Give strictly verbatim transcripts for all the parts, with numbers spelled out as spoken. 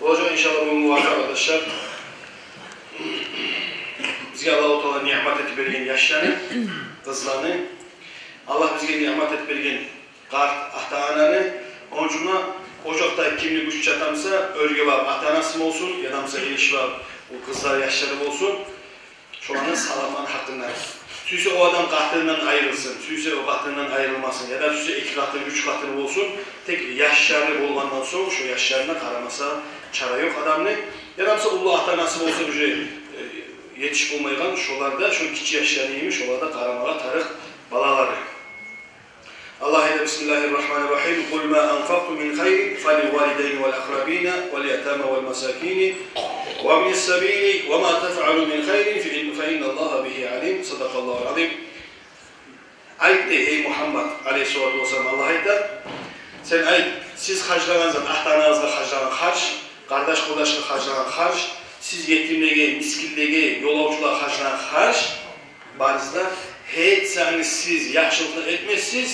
Болажакъ, иншаллагь, бугюнгю вакътида, къардашлар, бизге Аллагьу Таала ниъмат этип берген яшланы, къызланы, Аллагь бизге ниъмат этип берген къарт ата-ананы, ону учун ожакъда кимни гючю чатамса, оьрге барып ата-анасы болсун, яда буса эришип барып о къызлар, яшлары болсун, шоланы саламланы гьакъында. Сюйсе о адам къатынындан айрылсын, сюйсе о къатынындан айрылмасын, яда сюйсе эки къатын, уьч къатын болсун, тек яшлары болгъандан сонг шо яшларына къарамаса чара ёкъ адамны. Яда буса уллу ата-анасы болса, уже, э, етишип болмайгъан, шолар да, шо гиччи яшлары йимик, шолар да къарамагъа тарыкъ балалары. Аллагь айта: بسم الله الرحمن الرحيم. قل ما أنفقتم من خير فللوالدين والأقربين واليتامى والمساكين وابن السبيل وما تفعلوا من خير فإن، فإن الله به عليم. صدق الله العظيم. Айт дей, гьей Мугьаммад, алейгьиссалату вассалам, Аллагь айта, сен айт, сиз харжлагъан зат, ата-анагъызгъа харжлагъан харж, къардаш-къурдашгъа харжлагъан харж, сиз етимлеге, мискинлеге, ёлавчулагъа харжлагъан харж, барысы да, гьеч сагъынгыз сиз яхшылыкъны этмессиз,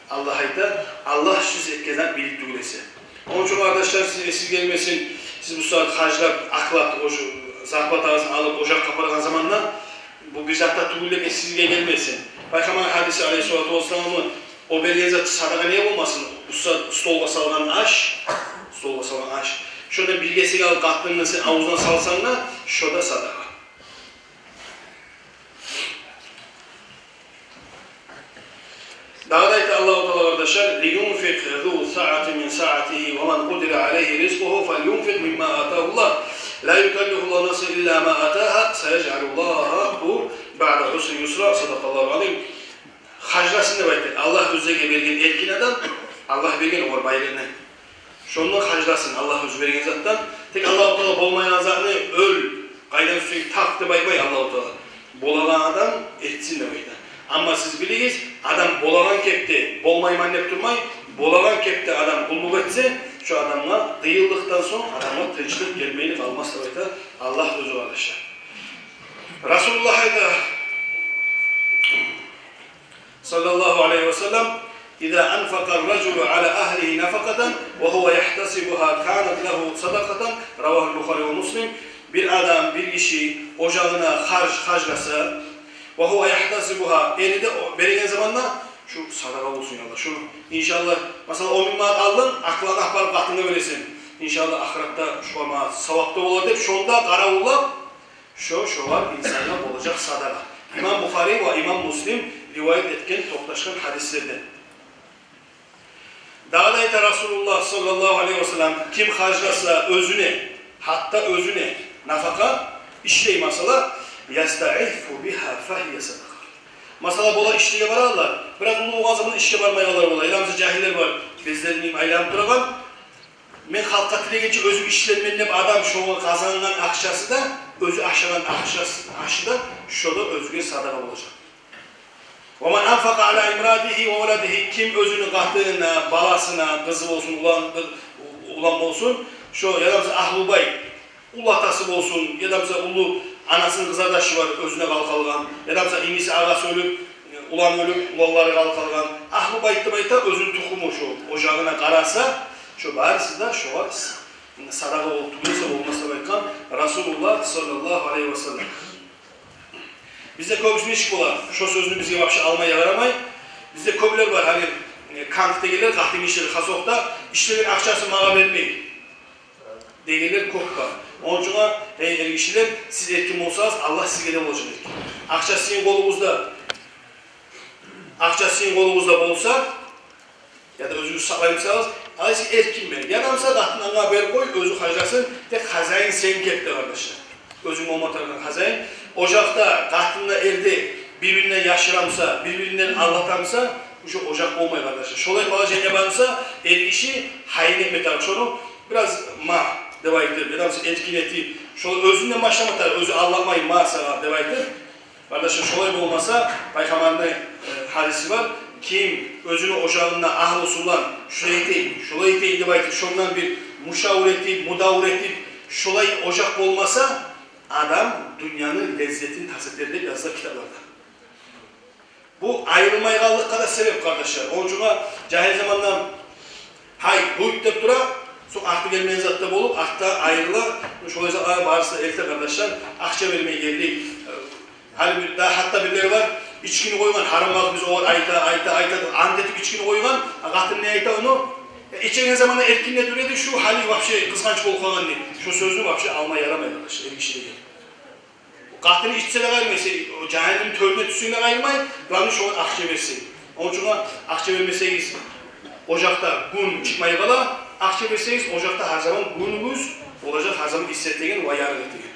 Аллагь айта, Аллагь сиз этген затны билип тюгюл эсе. Ону учун, къардашлар, сиз эсигизге гелмесин, сиз бу сагьат харжлап, оклад, ош-, зарплатагъызны алып, ожакъгъа апаргъан заманда, бу бир зат да тюгюл деп эсигизге гелмесин. Пайхаммарны гьадиси, алейгьиссалату вассаламны, о берген зат садагъа неге болмасын? Бу сагьат столгъа салгъан аш, столгъа салгъан аш, шону бир гесек алып къатынынга сен авзуна салсанг да, шо да садагъа. Дагъы да айта Аллагьу Таала, къардашлар: لينفق ذو سعة من سعته ومن قدر عليه رزقه فلينفق مما آتاه الله لا يكلف الله نفسا إلا ما آتاها سيجعل الله بعد عسر يسرا. صدق الله العظيم. Харжласын деп айта Аллагь оьзлеге берген эркин адам, Аллагь берген огъар байлыкъны. Шондан харжласын Аллагь оьзю берген затдан. Тек Аллагьу Таала болмайгъан затны оьл, къайдан сюйсенг тап деп айтмай Аллагьу Таала. Болагъан адам этсин деп айта. Амма сиз билигиз, адам болагъан кепде болмайман деп турмай, болагъан кепде адам къуллукъ этсе, шо адамгъа къыйынлыкъдан сонг адамгъа тынчлыкъ гелмейли къалмас деп айта Аллагь оьзю, къардашлар. Расулуллагь айта, صلى الله عليه وسلم: إذا أنفق الرجل على أهله نفقة وهو يحتسبها كانت له صدقة. رواه البخاري ومسلم. Бир адам, бир гиши ожагъына харж харжласа, وهو يحتسبها, эри де о береген заманда, шу садагъа болсун, я Аллагь, шуну, иншаллагь, масала, он минг манат алдынг, акъланы апарып къатынынга бересен, иншаллагь, ахыратда шугъар магъа савап да болар деп, шонда къаравуллап, шо шогъар, инсангъа болажакъ садагъа. Имам Бухари ва имам Муслим риваят этген токъташгъан гьадислерден. Дагъы да айта Расулуллагь, саллаллагьу алайгьи ва саллам: ким харжласа оьзюне, гьатта оьзюне нафакъа, ишлей, масала, يستعف بها فهي صدقة. Масала, бола ишлеге баралар, бираз уллу болгъан заман ишге бармай къалар бола. Яда буса жагьиллер бар, безлерин йимик айланып турагъан. Мен халкъгъа тилегенче оьзюм ишленмен деп адам, шогъар къазангъан акъчасы да, оьзю ашагъан акъчасы, ашы да, шо да оьзюне садагъа болажакъ. ومن أنفق على امرأته وولده, ким оьзюню къатынына, баласына, къызы болсун, улан, улан болсун, шо яда буса агьлу байт, уллу атасы болсун, яда буса уллу анасыны къызардашы бар, оьзюне къалып къалгъан, яда буса иниси, агъасы оьлюп, улан оьлюп, уланлары къалып къалгъан. Агьлу байт деп айта оьзюню тухуму, шо ожагъына къараса, шо барысы да шогъар садагъа болуп тюгюл эсе болмас деп айтгъан Расулуллагь, саллаллагьу алайгьи ва саллам. Бизде кёбюсю нечик бола? Шо сёзню бизге вообще алмагъа ярамай. Бизде кёплер бар, гьали, э, кант дегенлер, къатынгишилер хасокъда, ишлеген акъчасын магъа бермей дегенлер кёп бар. Ону учун, эй эргишилер, сиз эркин болсагъыз, Аллагь сизге де болажакъ эркин. Акъча сизин къолугъузда, акъча сизин къолугъузда болса, яда оьзюгюз сакълаймысагъыз, алайса эркин берип, яда буса къатын ангъа берип къой, оьзю харжласын, тек хозяин сен кепде, къардашлар. Оьзюнг болма тарыкъ хозяин. Ожакъда къатынны, эрни бир-биринден яшыра буса, бир-биринден алдата буса, уже ожакъ болмай, къардашлар. Шолай положение бар буса, эргиши гьайын этме тарыкъ шону, бираз ма деп айтып, яда буса эркин этип, шо оьзюнден башлама тарыкъ, оьзю алдатмай, ма сагъа деп айтып. Къардашлар, шолай болмаса, Пайхаммарны, э, гьадиси бар: ким оьзюню ожагъында агьлусу булан шулай этейим, шулай этейим деп айтып, шондан бир мушавир этип, мудавир этип, шолай ожакъ болмаса, адам дюньяны леззетин тас этер деп языла китапларда. Бу айрылмай къаллыкъгъа да себеп, къардашлар. Ону учун жагьил замандан гьай, гьуйт деп тура, Сонг арты гелмеген зат да болуп, артда айрыла. Шолай затлар барысы да элте, къардашлар, акъча бермей гелдик. Гьали бир, дагъы гьатта бирлери бар, ичкини къойгъан, гьарам вакъти биз огъар айта, айта, айта, ант этип ичкини къойгъан, а къатын не айта ону? Э, ичеген заманда эркин де дюр эди, шу гьали вообще къызгъанч болуп къалгъан дей. Шу сёзню вообще алма ярамай, къардашлар, эр гиши деген. Къатыны ичсе де къайырмай, сен о жагьаннемни тёбюне тюшсенг де къайырмай, главный шогъар акъча берсенг. Ону учун акъча бермесегиз, ожакъда гюн чыкъмай къала, акъча берсегиз, ожакъда гьар заман гюнюгюз болажакъ, гьар заман исси этеген ва ярыкъ этеген.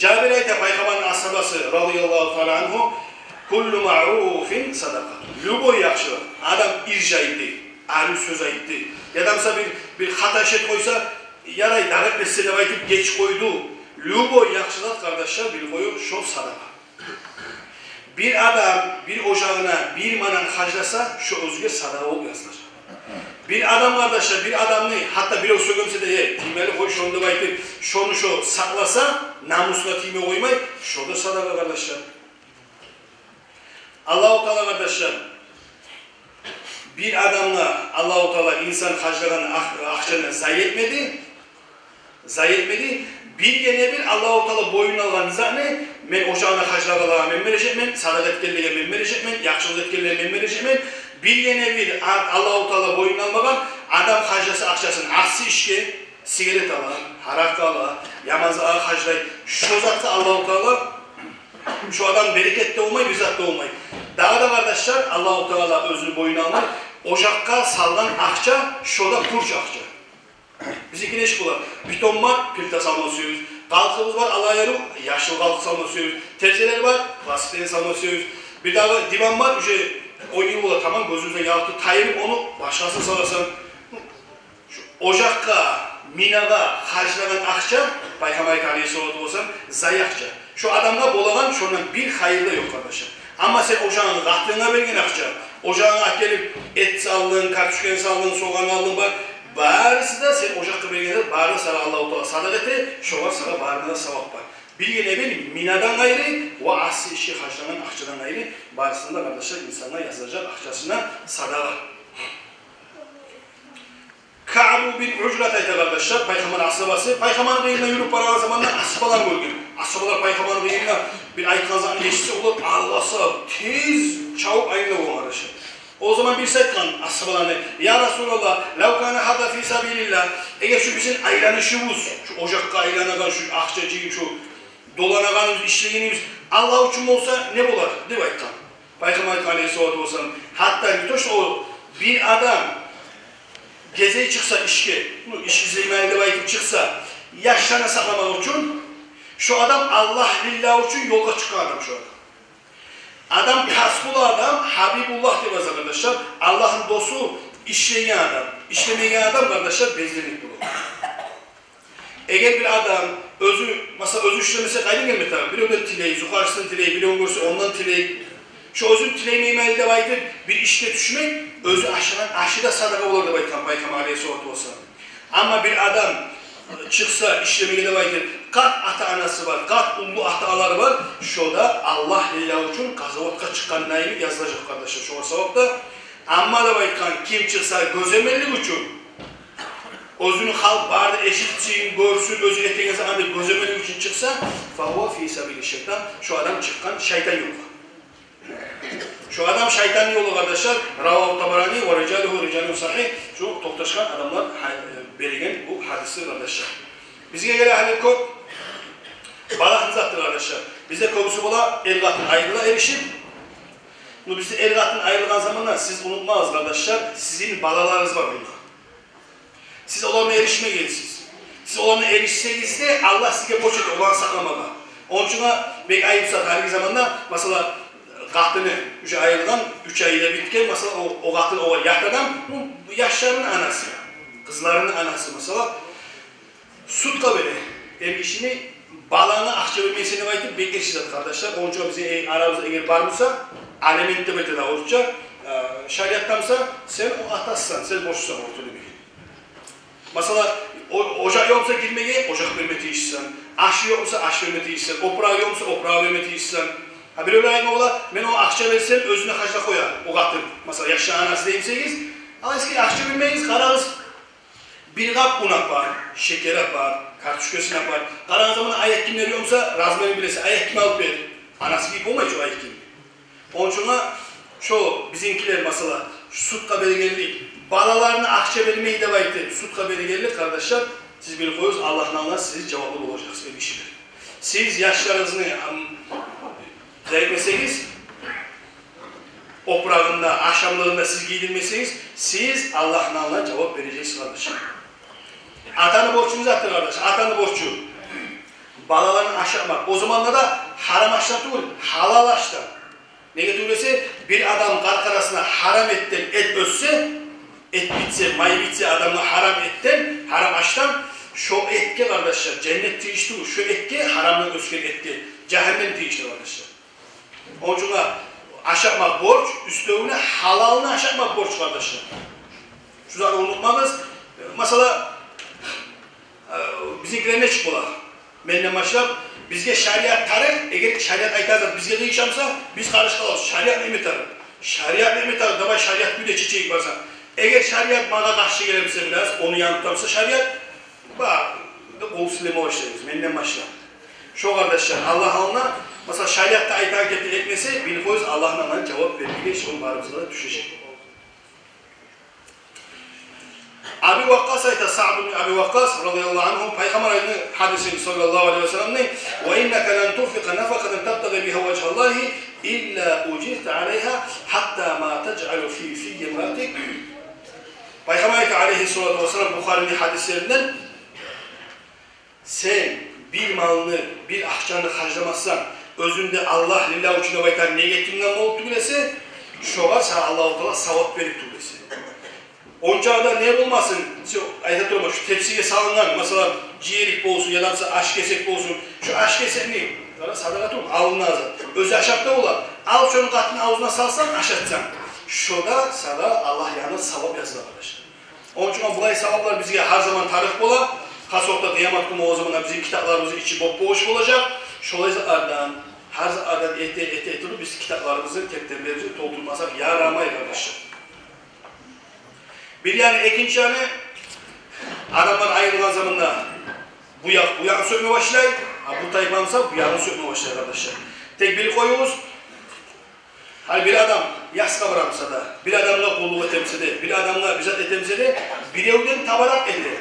Жабир айта, Пайхаммарны асгьабасы, радияллагьу таала ангьу: «Куллу маъруфин садакъа». Любой яхшылыкъ, адам иржайды, арив сёз айтды, яда, мисал, бир, бир хата иш этип къойса, ярай, дагъы этмессе деп айтып, гечип къойду. Любой яхшы зат, къардашлар, билип къоюгъуз, шо садакъа. Бир адам бир ожагъына бир мананы харжласа, шо оьзюне садакъа болуп язылар. Бир адам, къардашлар, бир адамны, гьатта бирев сёгемсе де, э, тиймели, къой шону деп айтып, шону шо сакъласа, намусуна тийме къоймай, шо да садакъа, къардашлар. Аллагьу Таала, къардашлар, бир адамгъа Аллагьу Таала инсан харжлагъан акъ-, акъчаны зая этмеди. Зая этмеди. Биргине-бир Аллагьу Таала боюнуна алгъан затны: «Мен ожагъына харжлагъанлагъа мен бережекмен, садакъа этгенлеге мен бережекмен, яхшылыкъ этгенлеге мен бережекмен». Биргине-бир а-, Аллагьу Таала боюнуна алмагъан, адам харжласа акъчасын асси ишге, сигарет ала, гьаракъы ала, яман затгъа харжлай, шо затгъа Аллагьу Таала, шо адамны берекети де болмай, бир зат да болмай. Дагъы да, къардашлар, Аллагьу Таала оьзюню боюнуна алмай, ожакъгъа салгъан акъча, шо да пуч акъча. Бизинки нечик бола? Бетон бар, плита салма сюебиз. Къалкъыбыз бар, Аллагь ярув, яшыл къалкъы салма сюебиз. Терезелер бар, пластилин салма сюебиз. Бирдагъы диван бар, уже он йыл бола, тамам, гёзюнгден ялкъды, тайып, ону башгъасын саласан. Шу ожакъгъа, минагъа харжлагъан акъча, Пайхаммар айта, алейгьиссалату вассалам, зая акъча. Шо адамгъа болагъан шондан бир хайыр да ёкъ, къардашлар. Амма сен ожагъынгны къатынына берген акъча, ожагъынга алып гелип эт салдынг, картошканы салдынг, согъан алдынг, бар, барысы да сен ожакъгъа берген зат, бары да сагъа Аллагьу Таала садакъа эте, шогъар сагъа барына да савап бар. Биргине-бир минадан къайры ва асси ишге харжлагъан акъчадан къайры, барысына да, къардашлар, инсангъа язылажакъ акъчасына садакъа. Каъб бин Ужрат айта, къардашлар, Пайхаммарны асгьабасы, Пайхаммарны къырыйында юрюп барагъан заманда асгьабалар гёрген. Асгьабалар Пайхаммарны къырыйында бир айтгъан затны эшитсе, олар алгъасап, тез чабып айлана болгъан, къардашлар. О заман бириси айтгъан асгьабаларына: «Я Расулаллагь, лав кана гьаза фи сабилиллагь, эгер шу бизин айланышыбыз, шу ожакъгъа айланагъан, шу акъча жыйып, шу доланагъаныбыз, ишлегенибиз Аллагь учун болса, не болар?» – деп айтгъан. Пайхаммар айтгъан, алейгьиссалату вассалам, гьатта не то что о, бир адам гезей чыкъса ишге, ну, иш излеймен деп айтып чыкъса, яшланы сакъламакъ учун, шо адам Аллагь лиллагь учун ёлгъа чыкъгъан адам шо адам. Адам касбулу адам, гьабибуллагь деп яза, къардашлар, Аллагьны досу, ишлейген адам. Ишлемейген адам, къардашлар, безденлик болур. Эгер бир адам оьзю, масала, оьзю ишлемесе, къайдан гелме тарыкъ? Биревден тилей, зукъарчыдан тилей, биревню гёрсе, ондан тилей. Шо оьзюн тилеймеймен деп айтып, бир ишге тюшмек, оьзю ашагъан ашы да садакъа болар деп айтгъан Пайхаммар, алейгьиссалату вассалам. Амма бир адам чыкъса ишлемеге деп айтып, къат ата-анасы бар, къат уллу ата-аналары бар, шо да Аллагь лиллагь учун къазаватгъа чыкъгъан йимик язылажакъ, къардашлар, шогъар савап да. Амма деп айтгъан, ким чыкъса гёземеллик учун, оьзюню халкъ бары да эшитсин, гёрсюн, оьзю этеген затны гёземеллик учун чыкъса, фагьува фи сабили шайтан, шо адам чыкъгъан шайтан ёлгъа. Шо адам шайтанны ёлу, къардашлар. Равагьу Табарани ва рижалугьу рижалу сагьигь. Шо токъташгъан адамлар гьа-, береген бу гьадисни, къардашлар. Бизге геле гьали кёп балагьлы затдыр, къардашлар. Бизде кёбюсю бола, эр-къатын айрыла эришип. Ну, бизде эр-къатын айрылгъан заманда, сиз унутмагъыз, къардашлар, сизин балаларыгъыз бар мунда. Сиз оларына эришмегенсиз. Сиз оларына эришсегиз де, Аллагь сизге борч этди оланы сакъламагъа. Ону учун бек айып зат гьалиги заманда, масала, къатыны уже айрылгъан, уьч ай да битген, масала, о, о къатын, о ят адам, бу яшларыны анасы, къызларыны анасы, масала, судгъа бере эр гишини, баланга акъча бермейсен деп айтып, бек эрши зат, къардашлар. Ону учун бизин, э, арабызда эгер бар буса, алимент деп айтады орусча, э, шариатда буса, сен о атасысан, сен борчлусан ону тёлемеге. Масала, о-, ожакъ ёкъ буса гирмеге, ожакъ берме тийишсен. Ашы ёкъ буса, аш берме тийишсен. Опурагъы ёкъ буса, опурагъы берме тийишсен. Гьа, биревлер айтма бола, мен огъар акъча берсем, оьзюне харжлап къояр о къатын. Масала, яшланы анасы деймисегиз, алайса акъча бермегиз, къарагъыз. Бир къап ун апар, шекер апар, картошкасын апар. Къарагъан заманда аякъгийимлери ёкъ буса, размерин билесиз, аякъгийим алып бер. Анасы гийип болмай чы о аякъгийимни. Ону учун шо бизинкилер, масала, судгъа бергенлик, балаларына акъча бермей деп айтып, судгъа бергенлик, къардашлар, сиз билип къоюгъуз, Аллагьны алдында сиз жаваплы болажакъсыз, эр гишилер. Сиз яшларыгъызны, ам, зат этмесегиз, опурагъын да, ашамлыгъын да сиз гийдирмесегиз, сиз Аллагьны алдында жавап бережексиз, къардашлар. Атаны борчу не затдыр, къардашлар? Атаны борчу балаларын ашатмакъ. О заманда да гьарам ашдан тюгюл, гьалал ашдан. Неге тюгюл эсе, бир адам къаркъарасына гьарам этден эт оьссе, эт битсе, май битсе адамгъа гьарам этден, гьарам ашдан, шо этге, къардашлар, женнет тийишли тюгюл, шо этге, гьарамдан оьсген этге жагьаннем тийишли, къардашлар. Ону учун ашатмакъ борч, уьстевюне гьалалны ашатмакъ борч, къардашлар. Шу затны унутмагъыз. Масала, э, бизинкилер нечик бола? Менден башлап, бизге шариат тарыкъ, эгер шариат айтагъан зат бизге къыйышамса, биз къаршы къалабыз. Шариат неме тарыкъ? Шариат неме тарыкъ? Давай шариат кюйде чечейик барса. Эгер шариат магъа къаршы гелемсе бираз, ону янын тутамса шариат, ба, къол силлеме башлайбыз, менден башлап. Шо, къардашлар, Аллагь алдында, масала, шариатда айтагъан гепни этмесе, билип къоюгъуз, Аллагьны алдында жавап бермеге шо барыбызгъа да тюшежек. Аби Вакъкъас айта, Саъд ибн Аби Вакъкъас, радияллагьу ангьу, Пайхаммар айтгъан гьадиси, саллаллагьу алайгьи ва салламны: «Ва иннака лан тунфикъа нафакъатан табтагъи бигьа важгьаллагьи илла ужирта алайгьа, гьатта ма тажъалу фи фимми имраатик». Пайхаммар айта, алайгьиссалату вассалам, Бухарини гьадислеринден: «Сен бир малны, бир акъчаны харжламасанг, оьзюнг де Аллагь, лиллагь учун деп айтагъан ниетингден болуп тюгюл эсе, шогъар сагъа Аллагьу Таала савап берип тюгюл эсе». Онча да не болмасын, сен айта турма, шу тепсиге салынгъан, масала, жиерик болсун, яда буса аш кесек болсун, шу аш кесекни, къара, садагъа тюгюл, алынагъан зат. Оьзю ашап да бола. Ал шону къатынгны авзуна салсанг, ашатсанг, шо да сагъа Аллагь янындан савап языла, къардашлар. Ону учун булай саваплар бизге гьар заман тарыкъ бола. Хас вакътиде къыямат гюн болгъан заманда бизин китапларыбызны ичи боп-бош болажакъ. Шолай затлардан, гьар затлардан эте, эте, эте туруп биз китапларыбызны, тептерлерибизни толтурмасакъ ярамай, къардашлар. Бир яны, экинчи яны, адамлар айрылгъан заманда бу якъ бу якъны сёкме башлай, а бу тайпа буса бу ягъын сёкме башлай, къардашлар. Тек билип къоюгъуз, гьали бир адам ясгъа бара буса да, бир адамгъа къуллукъ эте буса да, бир адамгъа бир зат эте буса да, биревден табаракъ эте.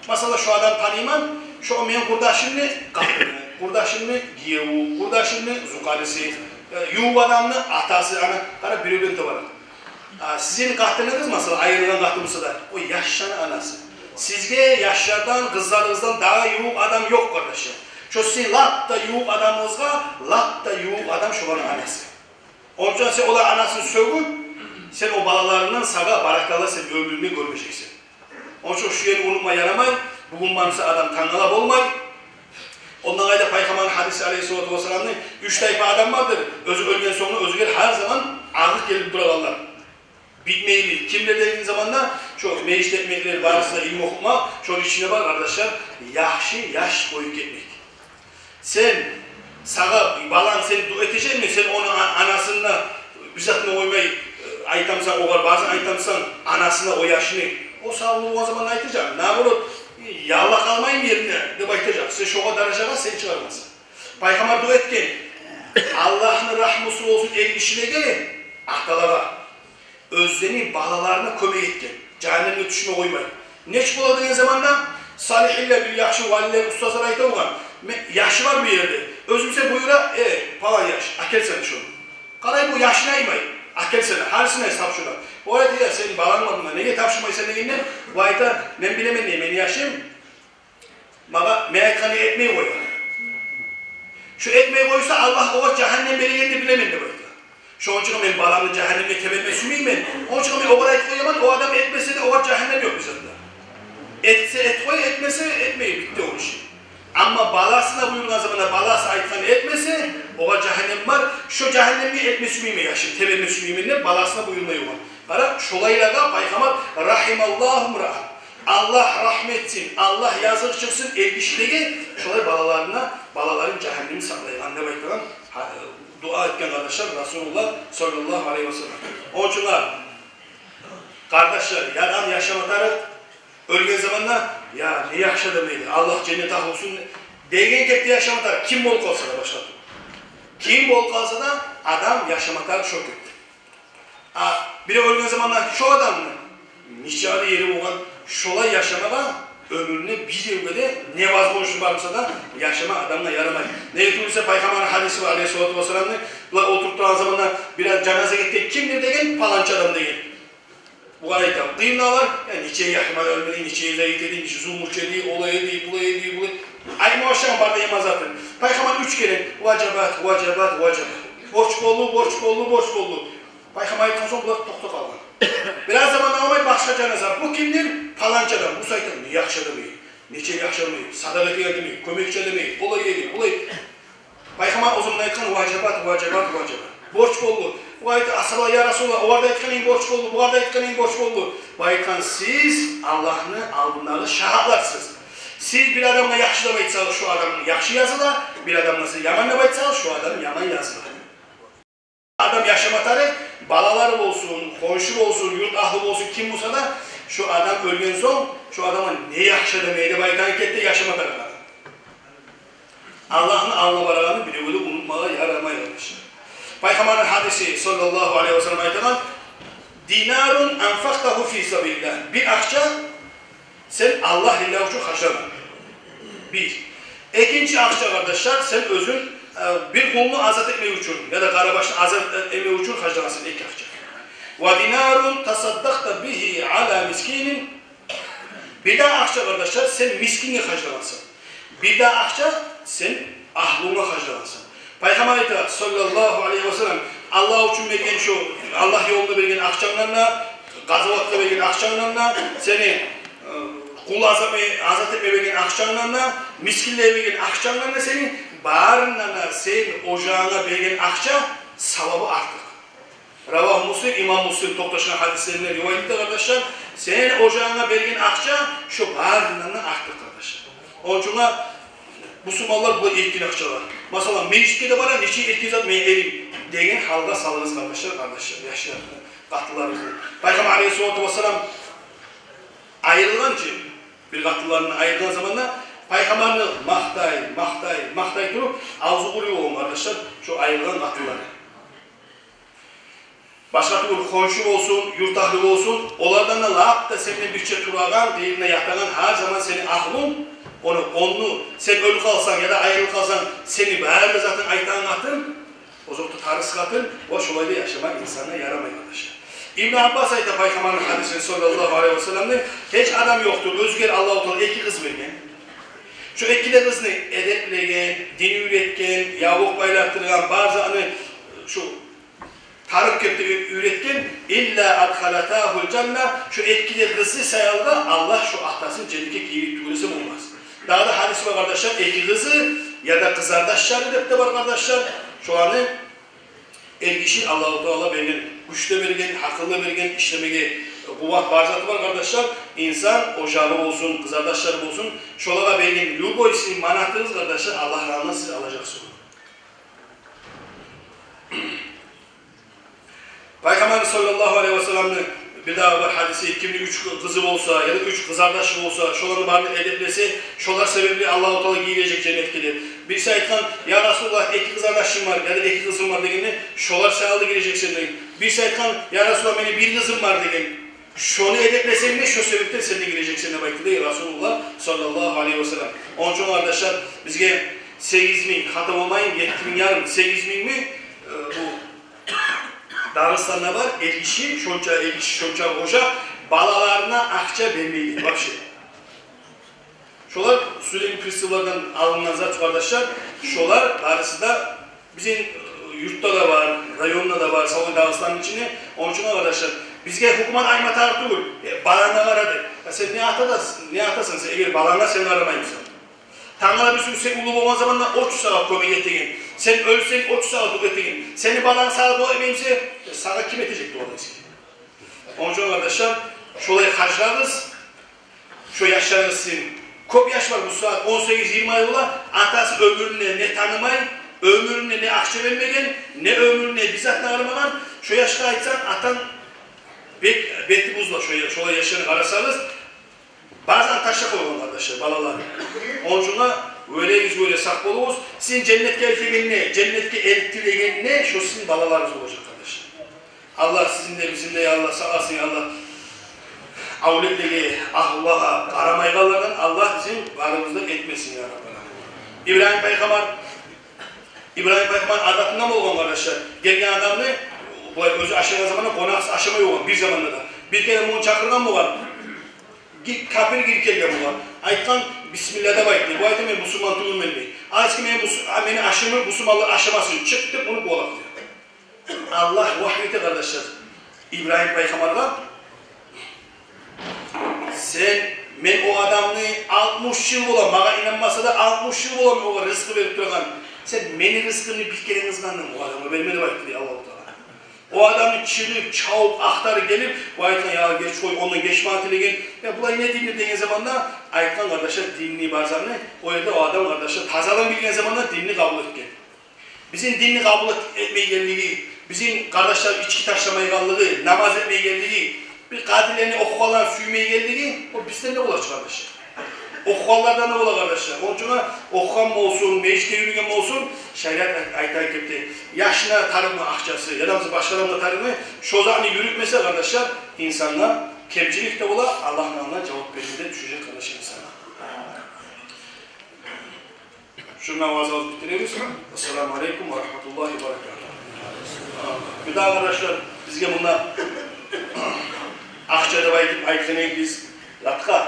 Масала, шо адамны таныйман, шо мени къурдашымны къатыны, къурдашымны гиеви, къурдашымны зукъариси, э, ювукъ адамны атасы, ана, къара, биревден табаракъ. А, сизин къатыныгъыз, масала, айрылгъан къатын буса да, о яшланы анасы. Сизге яшлардан, къызларыгъыздан дагъы ювукъ адам ёкъ, къардашлар. Шо сизин лап да ювукъ адамыгъызгъа лап да ювукъ адам шоланы анасы. Ону учун сен оланы анасын сёгюп, сен о балаларынгдан сагъа баракалла сен оьмюрюнгде гёрмежексен. Ону учун шу ерни унутма ярамай, бугюн бар буса адам тангала болмай. Ондан къайда, Пайхаммарны гьадиси, алайгьиссалату вассаламны, уьч тайпа адам бардыр, оьзю оьлген сонг оьзюне гьар заман агъыкъ гелип турагъанлар. Битмейли. Кимлер деген заманда, шо межитде этмеклер, барысы да илму охутма, шону ичинде бар, къардашлар, яхшы яш къоюп гетмек. Сен, сагъа баланг сен дуа этежекми, сен ону а-, анасына бир затны къоймай, э, айтамсан, огъар барысын айтамсан, анасына, о яшны. О сав болгъан заманда айтажакъ, наоборот, ялла къалмайым ерине деп айтажакъ. Сен шогъар даражагъа сен чыгъармасан. Пайхаммар дуа этген: «Аллагьны рагьмусу болсун эр гишилеге, аталагъа, оьзлени балаларына кёмек этген, жагьаннемге тюшме къоймай». Нечик бола деген заманда, салигьлер, бир яхшы валилер, устазлар айта болгъан: «Мен, яшы бар бу ерде, оьзюм, сен буюра, э, палан яш, акел сен шону». Къарай, бу яшны аймай, акел сен, гьарисин ай, сап шону. О айта: «Я, сени баланг бар мунда, неге тапшурмайсан?» дегенде, бу айта: «Мен билемен, дей, мени яшым магъа мен айтгъанны этмей къоя. Шо этмей къойса, Аллагь огъар жагьаннем берегенни билемен», — деп айта. «Шону учун мен баламны жагьаннемге теберме сюймеймен. Ону учун мен огъар айтып къояман, о адам этмесе де, огъар жагьаннем ёкъ бир зат да. Этсе эт къой, этмесе этмей, битди ону иши. Амма баласына буюргъан заманда баласы айтгъанны этмесе, огъар жагьаннем бар. Шо жагьаннемге этме сюймеймен, яшым, теберме сюймеймен», — деп баласына буюрмай болгъан. Къара, шолайлагъа Пайхаммар: «Рагьималлагьу мраан». Аллагь рагьму этсин, Аллагь языкъ чыкъсын эр гишилеге, шолай балаларына, балаларын жагьаннемден сакълайгъан деп айтагъан, гьа, дуа этген, къардашлар, Расулуллагь саллаллагьу алайгьи ва саллам. Ону учун, къардашлар, адам яшама тарыкъ, оьлген заманда, я, не яхшы адам эди, Аллагь женнет агьлю этсин деген кепде яшама тарыкъ, ким болуп къалса да, башгъа. Ким болуп къалса да, адам яшама тарыкъ шо кепде. А бирев оьлген заманда шо адамны нече ери болгъан, шолай яшамагъа оьмюрюнде бир ерде де невозможность бар буса да, яшама адамгъа ярамай. Неге тюгюл эсе, Пайхаммарны гьадиси бар, алайгьиссалату вассаламны, булар олтуруп турагъан заманда бир жаназа гетген, кимдир деген, паланча адам деген. Бугъар айта, къыйналар, я, нече яхшы адам эди, нече зайып эди, нече зулмучу эди, олай эди, булай эди, булай. Айтма башлагъан бар деген затын. Пайхаммар уьч керен: «Важабат, важабат, важабат». Борч болду, борч болду, борч болду. Пайхаммар айтгъан сонг булар токътап къалгъан. Бираз заман алмай башгъа жаназа. Бу кимдир? Паланча адам. Буса айта, не яхшы адам эди, нече яхшы адам эди, садагъа этеген адам эди, кёмекчи адам эди, олай эди, булай. Пайхаммар о заман айтгъан: «Важабат, важабат, важабат». Борч болду. Бу айта, асгьабалар: «Я Расулуллагь, олар да айтгъан йимик борч болду, булар да айтгъан йимик борч болду». Бу айтгъан: «Сиз Аллагьны алдындагъы шагьатларсыз. Сиз бир адамгъа яхшы деп айтсагъыз, шо адам яхшы языла, бир адамгъа сиз яман деп айтсагъыз, шо адам яман языла». Адам яшама тарыкъ, балалары болсун, хоншу болсун, юрт агьлю болсун, ким буса да, шо адам оьлген сонг, шо адамгъа не яхшы адам эди деп айтагъан кепде яшама тарыкъ адам. Аллагьны алдына барагъанны биревге де унутмагъа ярамай, къардашлар. Пайхаммарны гьадиси, саллаллагьу алайгьи ва саллам, айтагъан: «Динарун анфакътагьу фи сабилиллагь». Бир акъча сен Аллагь динни учун харжлагъан. Бир. Экинчи акъча, къардашлар, сен оьзюнг, э, бир къулну азат этмек учун яда къарабашны азат этмек учун харжлагъансан, эки акъча. «Ва динарун тасаддакъта бигьи ала мискинин». Бир дагъы акъча, къардашлар, сен мискинге харжлагъансан. Бир дагъы акъча сен агьлюнге харжлагъансан. Пайхаммар айта, саллаллагьу алайгьи ва саллам: «Аллагь учун берген шо, Аллагь ёлунда берген акъчангдан да, къазаватда берген акъчангдан да, сени, э, къул азат этме, азат этме берген акъчангдан да, мискинлеге берген акъчангдан да, сени барындан да сени ожагъынга берген акъча савабы артыкъ». Равагьу Муслим, имам Муслим токъташгъан гьадислеринден риваят эте, къардашлар. Сени ожагъынга берген акъча шо барындан да артыкъ, къардашлар. Ону учун бусурманлар бу эркин акъчалар. Масала, межитге де бара, нече эркин зат мени эрим деген гьалгъа салыгъыз, къардашлар, къардашлар, яшлар, къатынларыбызны. Пайхаммар алайгьиссалату вассалам айрылгъан чы, бир къатынларындан айрылгъан заманда Пайхаммарны макътай, макътай, макътай туруп, авзу къуру болгъан, къардашлар, шо айрылгъан къатынлар. Башгъа тюгюл, хоншу болсун, юрт агьлю болсун, олардан да лап да сенден бирче турагъан, къырыйынгда ятагъан, гьар заман сени агьлюнг, ону къонну, сен оьлюп къалсанг яда айрылып къалсанг, сени бары да затынг айтагъан къатын, озокъда, тарс къатын, ва шолай да яшама инсангъа ярамай, къардашлар. Ибн Аббас айта, Пайхаммарны гьадисин, саллаллагьу алайгьи ва салламны: «Гьеч адам ёкъдур, оьзюне Аллагьу Таала эки къыз берген. Шо эки де къызны эдеплеген, дин уьйретген, явлукъ байлатдыргъан, бар затны шо тарыкъ кепде уьй-, уьйретген, илла адхалатагьул жанна, шо эки де къызы саялы да Аллагь шо атасын женнетге гийирип тюгюл эсе болмас». Дагъы да гьадис бар, къардашлар, эки къызы яда къызардашлары деп де бар, къардашлар. Шоланы эркиши Аллагьу Таала берген, гюч де берген, гьакъыл да берген, ишлемеге къуват, бар заты бар, къардашлар. Инсан ожагъы болсун, къызардашлары болсун, шолагъа берген любой сизин манатыгъыз, къардашлар, Аллагьны алдында сиз алажакъсыз. Пайхаммар саллаллагьу алайгьи ва салламны бир дагъы бар гьадиси: кимни уьч къызы болса яда уьч къызардашы болса, шоланы барын эдеплесе, шолар себепли Аллагьу Таала гийирежек женнетге деп. Бириси айтгъан: «Я Расулуллагь, эки къызардашым бар яда эки къызым бар», — дегенде, «Шолар саялы да гирежексен», — деген. Бириси айтгъан: «Я Расулуллагь, мени бир къызым бар», — деген. «Шону эдеплесенг де, шо себепден сен де гирежексен», — деп айтды дей Расулуллагь саллаллагьу алайгьи ва саллам. Ону учун, къардашлар, бизге сегиз минг, хата болмайым, етти минг ярым, сегиз мингми, э, бу Дагъыстанда бар эркиши, шонча эркиши, шонча ожакъ, балаларына акъча бермейди вообще. Шолар судебный приставлардан алынгъан зат, къардашлар. Шолар барысы да бизин, э, юртда да бар, районда да бар, савлай Дагъыстанны ичинде. Ону учун, къардашлар, бизге гьукумат айтма тарыкъ тюгюл: «Э, баланга къара», — деп. Я сен не ата да, не атасан сен, эгер баланга сен къарамайсан? Тангала-бирисигюн сен уллу болгъан заманда очуп сагъа кёмек этеген, сен оьлсенг, очуп сагъа дуа этеген. Сени баланг сагъа дуа этмей буса, сагъа ким этежек дуа десе? Ону учун, къардашлар, шолай харжлагъыз. Шо яшларыгъыз сизин, кёп яш бар бу сагьат, он сегиз, йигирма йыл бола, атасы оьмюрюнде не танымай, Оьмюрюнде не акъча бермеген, не оьмюрюнде бир зат да къармагъан. Шо яшгъа айтсанг, атанг бек бети бузула, шо я-, шолай яшланы къарасагъыз, базан ташлап къойгъан, къардашлар, балалар. Ону учун да вёрегиз, вёре сакъ болугъуз. Сизин женнетге элтегенде, женнетге элтилегенде, шо сизин балаларыгъыз болажакъ, къардашлар. Аллагь сизин де, бизин де, я Аллагь, сакъласын, я Аллагь. Авлетлеге, агьлулагъа къарамайгъанлардан Аллагь бизин барыбызны да этмесин, я Раббал аламин. Ибрагьим пайхаммар, Ибрагьим пайхаммар адатында болгъан, къардашлар. Гелген адамны, булай оьзю ашайгъан заманда къонакъсыз ашамай болгъан бир заманда да. Бир керен муну чакъыргъан болгъан. Ги-, капир гирип гелген болгъан. Айтгъан: «Бисмилла деп айт», — дей. Бу айта: «Мен бусурман тюгюлмен», — дей. «Айт, мен бусу-, а, мени ашымны бусурманлар ашамасын, чыкъ», — деп, муну къувалап къоя. Аллагь вагьйу эте, къардашлар, Ибрагьим пайхаммаргъа: «Сен, мен о адамны алтмыш йыл бола, магъа инанмаса да, алтмыш йыл бола мен огъар рызкъы берип турагъан. Сен мени рызкъымны бир керен къызгъандынг, о адамгъа берме», — деп айтды дей Аллагьу Таала. О адамны чыгъып, чабып, ахтарып гелип, бу айтгъан: «Я, геч къой», ондан гечмагъа тилеген. «Я, булай не дейди?» — деген заманда айтгъан, къардашлар, динни бар затны, о ерде о адам, къардашлар, тазаланып билген заманда динни къабул этген. Бизин динни къабул эт-, этмейгенлиги, бизин, къардашлар, ички ташламайгъанлыгъы, намаз этмейгенлиги, бир къадирлени, охугъанланы сюймейгенлиги, о бизден де бола чы, къардашлар. Охугъанлардан да бола, къардашлар. Ону учун да охугъан болсун, межитге юрюген болсун, шариат ай-, айтагъан кепде, яшына тарыкъмы акъчасы, яда башгъа адамгъа тарыкъмы, шо затны юрютмесе, къардашлар, инсангъа кемчилик де бола, Аллагьны алдына жавап бермеге де тюшежек, къардашлар, инсангъа. Шунда ваазабызны битдиребиз. Ассаламу алейкум ва рагьматуллагьи ва баракатугь. Бирдагъы, къардашлар, бизге мунда акъча деп айтып, айтгъан эдик биз затгъа.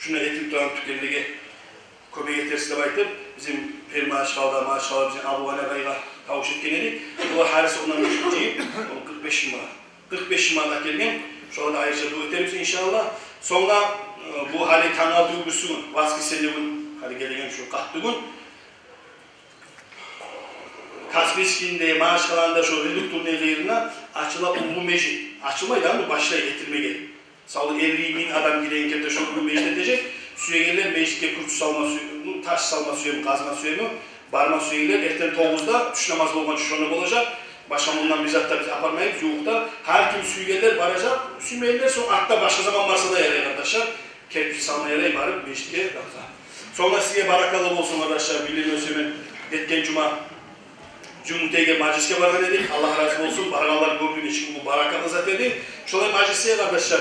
Шунда этилип турагъан тюкенлеге кёмек этерсиз деп айтып, бизин пир Магьачкъалада, Магьачкъалада бизин Абу Али агъайгъа тавуш этген эдик. Олар гьариси ондан жыйып, ол къыркъ беш минг манат. Къыркъ беш минг манат гелген. Шолагъа да айрыча дуа этербиз, иншааллагь. Сонг да, э, бу гьали тангала тюгюл, бусагьат, воскресенье гюн, гьали гелеген шу къатты гюн, Каспийскийде, Магьачкъаланы да шо редуктурный къырыйында ачыла уллу межит. Ачылмай да, бу башлай этилмеге. Савлай элли минг адам гиреген кепде шо уллу межит этежек. Сюегенлер межитге кюрч салма сюе-, ну, таш салма сюеми, къазма сюеми, барма сюегенлер, эртен тогъузда тюш намаз болгъанча шонда болажакъ. Башгъа мундан бир зат да биз апармайбыз, ювукъда. Гьар ким сюйгенлер баражакъ, сюймегенлер сонг артда башгъа заман барса да ярай, къардашлар. Кирпич салма ярай барып межитге, затгъа. Сонг да сизге баракалла болсун, къардашлар, билдирме сюемен. Гетген жума Жюнгютейге мажлисге баргъан эдик. Аллагь рази болсун. Баргъанлар гёрдю нечик бу баракатлы зат эди. Шолай мажлисге, къардашлар,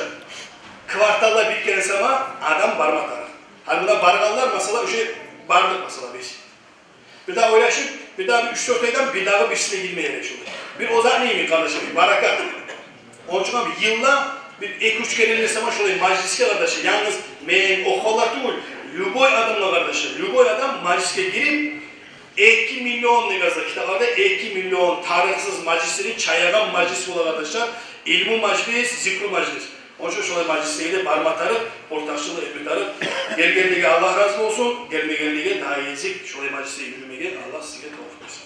кварталда бир керен сама адам барма тарыкъ. Гьали мунда баргъанлар, масала, уже бардыкъ, масала, биз. Бирдагъы ойлашып, бирдагъы бир уьч-дёрт айдан бирдагъы бирисине гирме ярай шолай. Бир о зат не йимик, къардашлар, бир баракат. Ону учун бир йылда бир эки-уьч керен сама шолай мажлисге, къардашлар, янгыз мен, охугъанлар тюгюл, любой адамгъа, къардашлар, любой адам мажлисге гирип, эки миллион деген зат, китапларда эки миллион тарыкъсыз мажлислени чаягъан мажлис бола, къардашлар. Илму мажлис, зикру мажлис. Ону учун шолай мажлислеге де барма тарыкъ, ортакъчылыкъ этме тарыкъ. Гелгенлеге Аллагь рази болсун, гелмегенлеге дагъы гезик шолай мажлисге юрюмеге Аллагь сизге тавпикъ берсин.